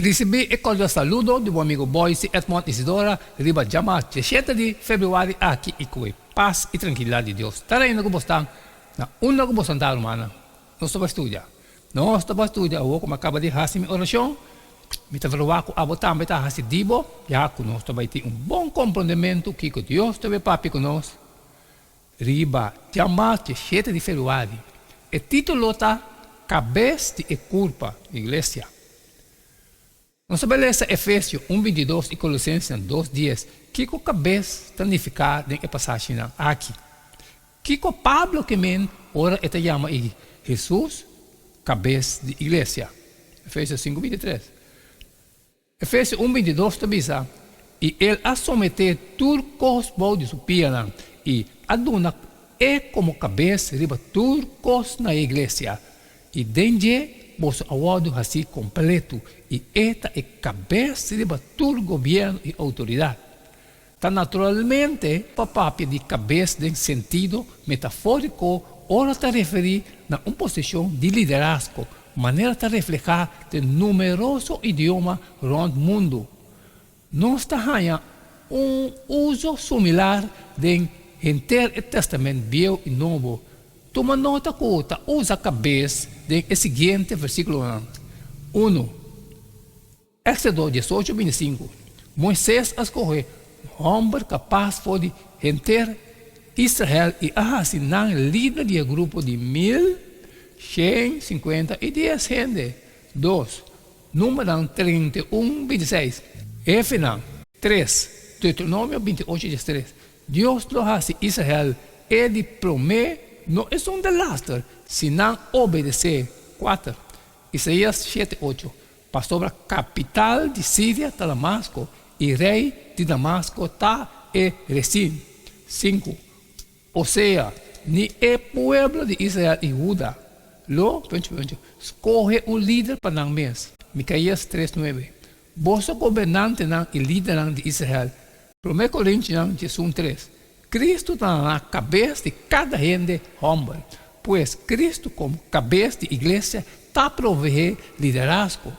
Risibí e kordial saludo di bo amigo Boyce Edmond Isidora riba djamá diesshete di febrüari aki i ku e pas i trankilidat di Dios ta reina ku bo stan na unda ku bo santá rumannan. Nos ta bai studia. Nos ta bai studia awor ku mi a kaba di hasi mi orashon. Mi ta verwagt ku abo tambe ta hasi di bo, ya ku nos ta bai tin un bon komprondementu kiko Dios ta bai papia ku nos riba djamá diesshete di febrüari. E título ta Kabes di e Kurpa, Iglesia. Nos ta bai lesa Efesio un bintidos i Kolosensenan dos dies. Kiko kabes ta nifiká den e pasashinan aki? Kiko Pablo ke men ora e ta yama i Hesus kabes di iglesia? Efesio sinku bintitres. Efesio un bintidos ta bisa, I el a someté tur kos bou di su pianan i a duna e komo kabes riba tur kos na e iglesia, I den dje boso a wòrdu hasí kompletu, i e ta e kabes riba tur gobièrnu i outoridat. Ta naturalmente pa papia di kabes den sentido metafóriko ora ta referí na un posishon di liderazgo, manera ta reflehá den numeroso idioma rònt mundu. Nos ta haña un uso sumilar den henter e Tèstamènt Bieu i Nobo. Tuma nota ku ta usa kabes den e siguiente versíkulonan, Unu, Éksodo diesocho bintisinku, Moises a skohe hòmber kapas for di henter Israel i a hasi nan lider di e grupo di mil, shen, sinkuenta i dies hende. Dos, Numbernan 31, 26. Hefenan, tres. Deuteronomio 28, 13. Dios lo hasi Israel e di promé, no esun delaster, si nan obedesé. Kuater. Isaías shete, ocho. Pasobra kapital di Siria ta Damasko, i rei di Damasko ta e Resin. Sinku. Osea, ni e pueblo di Israel i Huda lo, punto punto, skohe un lider pa nan mes. Mikaías tres nuebe. Boso gobernantenan i lidernan di Israel, Promé Korintionan diesun tres. Kristu ta na kabes di kada hende hòmber. Pues, Kristu komo kabes di iglesia ta proveé liderazgo,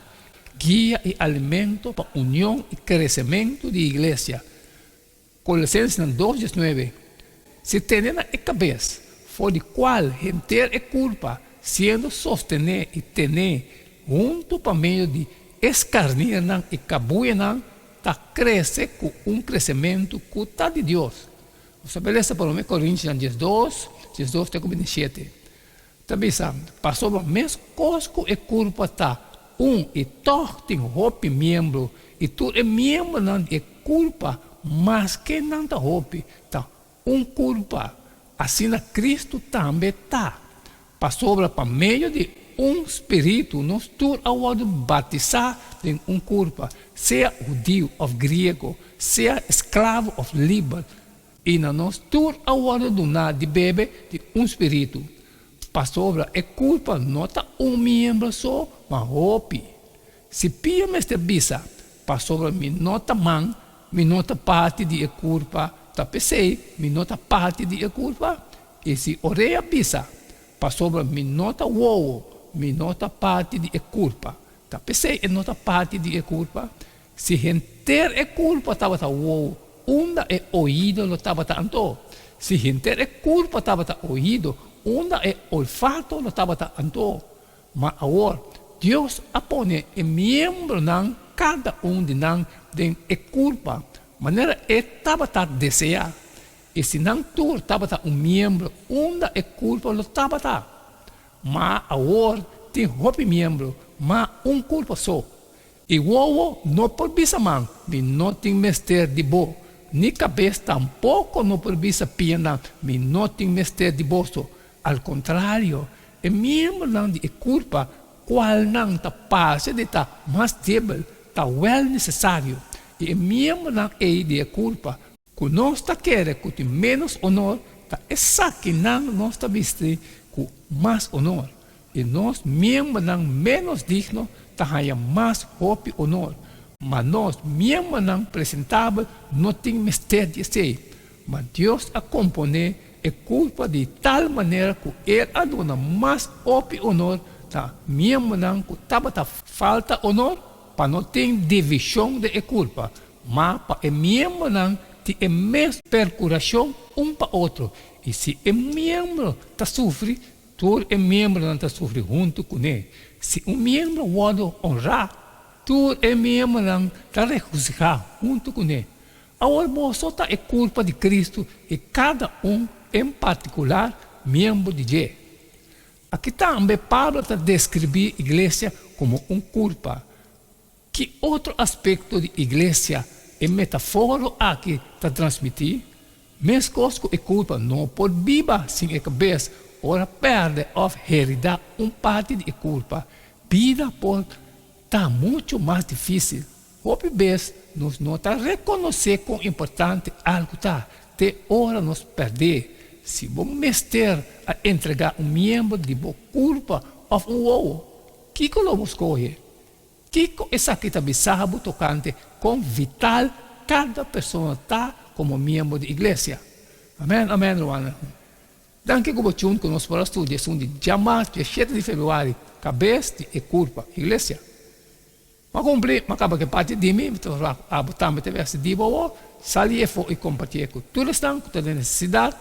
guia i alimento pa union i kresementu di iglesia. Kolosensenan dos diesnuebe, Si tene na e kabes, for di kual henter e kurpa, siendo sostené i tené huntu pa medio di e skarnirnan i kabuyanan, ta krese ku un kresementu ku ta di Dios. Nos ta bai lesa Promé Korintionan diesdos, diesdos te ku bintishete. Ta bisa, Pasobra meskos ku e kurpa ta un i tòg tin hopi miembro, i tur e miembronan di e kurpa, maske nan ta hopi, ta un kurpa, asina Kristu tambe ta. Pasobra pa medio di un spiritu nos tur a wòrdu batisá den un kurpa, sea hudiu òf griego, sea esklavo òf liber, I na nos tur a wòrdu duná di bebe di un spiritu, pasobra e kurpa no ta un miembro so, ma hopi. Si pia mester bisa, Pasobra mi no ta man, mi no ta parti di e kurpa, ta p'esei mi no ta parti di e kurpa? I si orea bisa, Pasobra mi no ta wowo, mi no ta parti di e kurpa, ta p'esei e no ta parti di e kurpa? Si henter e kurpa tabata wowo, unda e oido lo tabata anto? Si henter e kurpa tabata oido, unda e olfato lo tabata anto? Ma awor, Dios a pone e miembronan, kada un di nan, den e kurpa, manera E tabata deseá. I si nan tur tabata un miembro, unda e kurpa lo tabata? Ma awor tin hopi miembro, ma un kurpa so. I wowo no por bisa man, Mi no tin mester di bo, ni kabes tampoko no por bisa pianan, Mi no tin mester di boso. Al kontrario, e miembronan di e kurpa, kualnan ta parse di ta mas debel, ta wèl nesesario, i e miembronan ei di e kurpa, ku nos ta kere ku tin ménos onor, ta esakinan nos ta bisti ku mas onor. I nos miembronan ménos digno ta haña mas hopi onor, ma nos miembronan presentabel no tin mester di esei. Ma Dios a komponé e kurpa di tal manera ku El a duna mas hopi onor na miembronan ku tabata falta onor. pa no tin divishon den e kurpa, ma pa e miembronan tin e mes perkurashon un pa otro, i si e miembro ta sufri, tur e miembronan ta sufri huntu kuné. Si un miembro wòrdu honrá, tur e miembronan ta regosihá huntu kuné. Awor boso ta e kurpa di Kristu i kada un en partikular miembro di dje. Aki tambe Pablo ta deskribí iglesia komo un kurpa. Ki otro aspekto di iglesia e metaforo aki ta transmití? Meskos ku e kurpa no por biba sin e kabes, ora pèrdè òf heridá un parti di e kurpa, bida por ta muchu mas difísil. Hopi bes nos no ta rekonosé kon importante algu ta te ora nos pèrd'é. Si bo mester a entregá un miembro di bo kurpa òf un wowo, kiko lo bo skohe? Kiko esaki ta bisa bo tokante kon vital kada persona ta komo miembro di iglesia? Amèn, amèn, rumannan. Danki ku bo tune ku nos por a studia esun di djamars diashete di febrüari, kabes di e kurpa, iglesia. M'a kumpli, m'a kaba ku e parti di mi, mi ta wak ku abo tambe ta wèsti di bo awor, sali efo i kompartié ku tur esnan ku ta den nesesidat,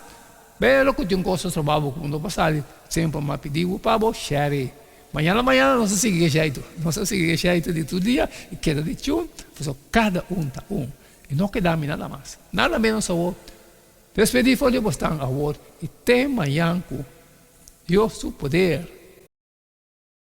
pero ku tin un kos ta stroba bo ku bo no por sali, semper m'a pidi bo pa bo share. Mañana mañana nos ta sigui e sheitu, nos ta sigui e sheitu di tur dia i keda di tune, pasobra kada un ta un i no keda mi nada mas, nada menos awor. Despedí for di bosnan awor i te mañan ku Dios su poder.